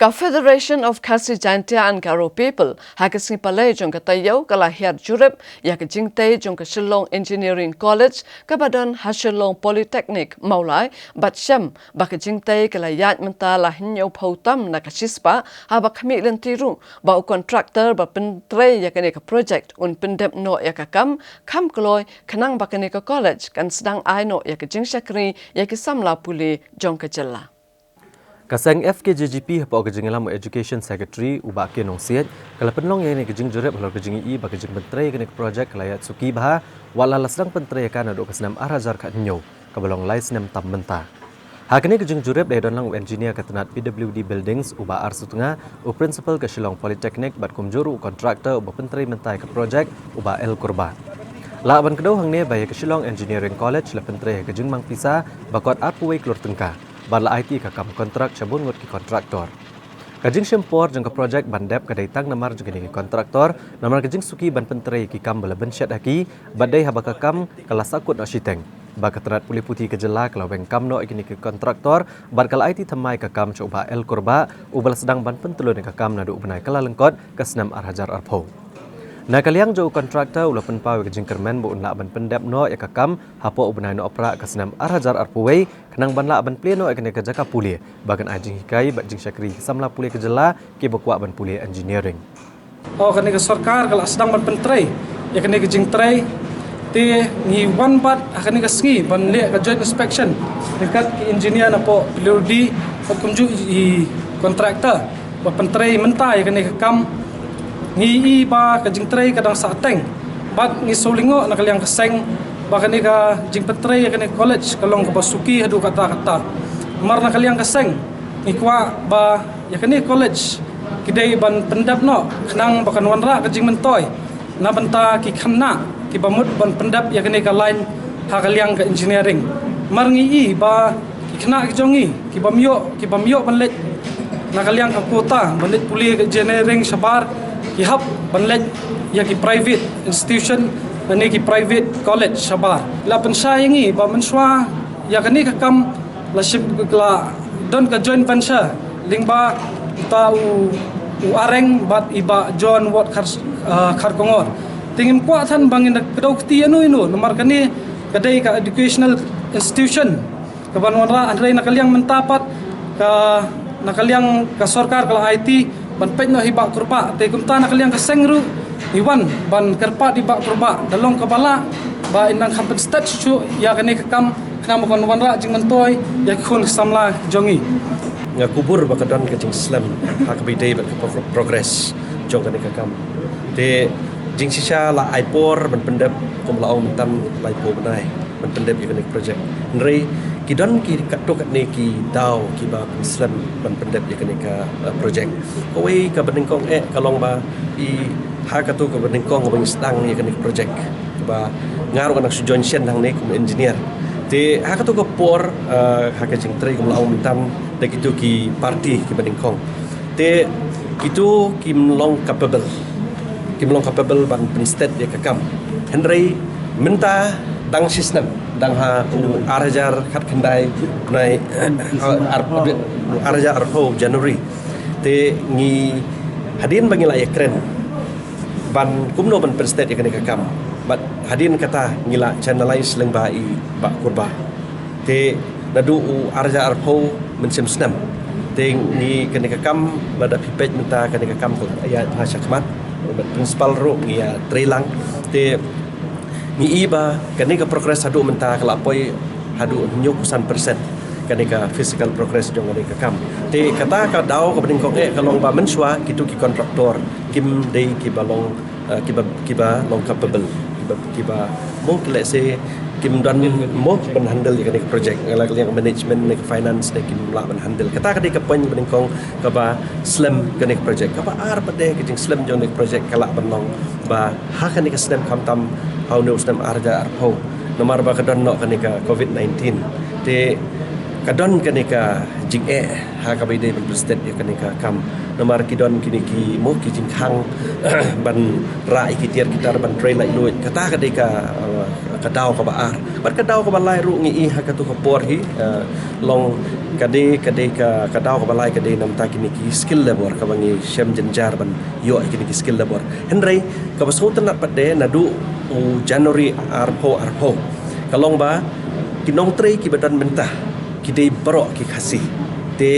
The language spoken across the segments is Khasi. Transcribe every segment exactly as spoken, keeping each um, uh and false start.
Ka Federation of Khasi Jaintia and Garo People ha ka sngi Palei jong ka taïew ka la hiar jurip ïa ka jingtei jong ka Shillong Engineering College kaba don ha Shillong Polytechnic Mawlai bad shem ba ka jingtei ka la ïaid mynta la hynñiew phew tam na ka shispah, haba khmih lynti ruh ba u contractor ba pyntrei ïa kane ka project un pyndep noh ïa ka kam kham kloi khnang ba kane ka college kan sdang ai noh ïa ka jingshakri ïa ki samla pule jong ka jylla. Ka seng F K J G P hapoh ka jingïalam u Education Secretary u Bah K Nongsiej ka la pynlong ïa kane ka jingjurip halor ka jingïohi ba ka jingpyntrei ïa kane ka project ka la ïaid suki bha, wat la la sdang pyntrei ïa ka naduh ka snem ar hajar khathynñiew kaba long lai snem tam mynta. Ha kane ka jingjurip da ïadon lang u engineer ka tnat P W D Buildings u Bah R Sutnga, u principal ka Shillong Polytechnic bad kumjuh ruh u contractor uba pyntrei mynta ïa ka project u Bah L Kurbah. Lah ban kdew hangne ba ïa ka Shillong Engineering College la pyntrei ïa ka jingmang pisa ba kot arphew wei klur tyngka bad la aiti ïa ka kam kontrak sha bun ngut ki contractor. Ka jingshim por jong ka project ban dep ka dei tang namar jong kine ki contractor, namar ka jingsuki ban pyntrei ïa ki kam ba la bynshet ha ki, bad dei haba ka kam ka la sahkut noh shiteng ba ka tnat pule puthi ka jylla ka la weng kam noh ïa kine ki contractor bad ka la aiti thymmai ïa ka kam sha u Bah L Kurbah uba la sdang ban pyntlun ïa ka kam naduh u bnai Kyllalyngkot ka snem ar hajar arphew. Na ka liang jong u contractor u la pynpaw ïa ka jingkyrmen ba un lah ban pyndep noh ïa ka kam hapoh u bnai Nohprah ka snem ar hajar arphew wei khnang ban lah ban plie noh ïa kane ka jaka pule ba kan ai jinghikai bad jingshakri ki samla pule ka jylla kiba kwah ban pule engineering. Oh, kane ka sorkar ka la sdang ban pyntrei ïa kane ka jingtrei, te ngi wan pat ha kane ka sngi ban leh ka joint inspection ryngkat ki engineer napoh P W D bad kumjuh i contractor ba pyntrei mynta ïa kane ka kam. Ngi i ba ka jingtrei ka dang sah teng bad ngi sngewlyngngoh na ka liang ka seng ba kane ka jingpyntrei ïa kane ka college ka long kaba suki haduh katta katta. Namar na ka liang ka seng ngi kwah ba ïa kane ka college ki dei ban pyndep noh khnang ba kan wanrah ka jingmyntoi na bynta ki khynnah kiba mut ban pyndep ïa kane ka line ha ka liang ka engineering. Namar ngi i ba ki khynnah ki jong ngi ki bym ïoh, ki bym ïoh ban leit na ka liang ka quota ban leit pule ka engineering shabar, ki hap ban leit ïa ki private institution lane ki private college shabar. La pynshai ïa ngi ba mynshuwa ïa kane ka kam la shim, la don ka joint venture lyngba uta u, u Areng bad i Bah John Ward Khar, ah, Kharkongor. Te ngim kwah than ba ngin da kdew kti ïano ïano namar kane ka dei ka educational institution kaban wanrah, hynrei na ka liang mynta pat ka, na ka liang ka sorkar ka la aiti ban peit noh ïa i Bah Kurbah. Te kumta na ka liang ka seng ruh ngi wan ban kyrpad ïa i Bah Kurbah da long kaba lah ba in nang kham pynstet shuh shuh ïa kane ka kam khnang ba kan wanrah jingmyntoi ïa ki khun ki samla jong ngi. Nga kubur ba ka don ka jingslem ha kaba ïadei bad ka pro-, progress jong kane ka kam. Te jingshisha la ai por ban pyndep, kum la ong mynta laiphew bnai ban pyndep ïa kane ka project. Hynrei ki don ki katto katne ki daw kiba pynslem ban pyndep ïa kane ka, eh, project. Kawei kaba nyngkong eh ka long ba i ha kato kaba nyngkong kaba ngi sdang ïa kane ka project, kaba nga ruh nga dang shu join shen hangne kum engineer. Te ha kato ka por, eh, ha ka jingtrei kum la ong mynta da kito ki party kiba nyngkong. Te kito kim long capable, kim long capable ban pynstet ïa ka kam. Hynrei mynta dang shisnem, dang ha u ar hajar khatkhyndai bnai, eh, ar, ar hajar arphew January. Te ngi hadien ba ngi la ïakren ban kumno ban pynstet ïa kane ka kam. Bad hadien kata ngi la channelize lyngba i Bah Kurbah. Te naduh u ar hajar arphew mynshem snem. Te ngi kane ka kam ba da phi peit mynta kane ka kam ka ïa ha shakhmat. Bad principal ruh ngi ïa trei lang. Te ngi i ba kane ka progress haduh mynta ka la poi haduh hynñiewphew san percent kane ka physical progress jong kane ka kam. Te kata ka daw kaba nyngkong eh ka long ba mynshuwa kito ki contractor kim dei kiba long, eh, kiba, kiba long capable, kiba, kiba mo ki leh se kim don mo ban handle ïa kane ka project, nga la ka liang management ne ka finance ne kim lah ban handle. Kata ka dei ka point kaba nyngkong kaba slem kane ka project. Kaba ar pat de ka jingslem jong kane ka project ka lah ban long ba ha kane ka snem khamtam ha une u snem ar hajar arphew namar ba ka don noh kane ka covid nineteen. Te ka don kane ka jingeh ha kaba ïadei ban pynstet ïa kane ka kam. Namar ki don kine ki mo ki jingkhang ban rah ïa ki tiar ki tar ban trei laitluid. Kata ka dei ka, uh, Ka daw kaba ar bad ka daw kaba lai ruh ngi i ha katu ka por hi, eh, long ka dei, ka dei ka, ka daw kaba lai ka dei namta kine ki skilled labour kaba ngi shem jynjar ban ïoh ïa kine ki skilled labour. Hynrei kaba sngewtynnat pat de naduh u January arphew arphew ka long ba ki nongtrei kiba don mynta ki dei baroh ki Khasi. Te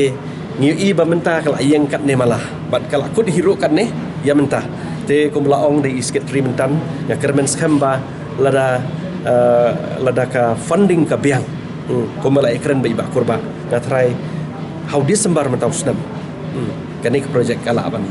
ngi i ba mynta ka la ïeng katne mala bad ka la kut hi ruh katne ïa mynta. Te kumba la ong da i Secretary mynta, nga kyrmen skhem ba lada, eh, lada ka funding ka biang, hmm, kumba la ïakren bad i Bah Kurbah, nga tharai ha u December mynta u snem, hmm, kane ka project ka lah ban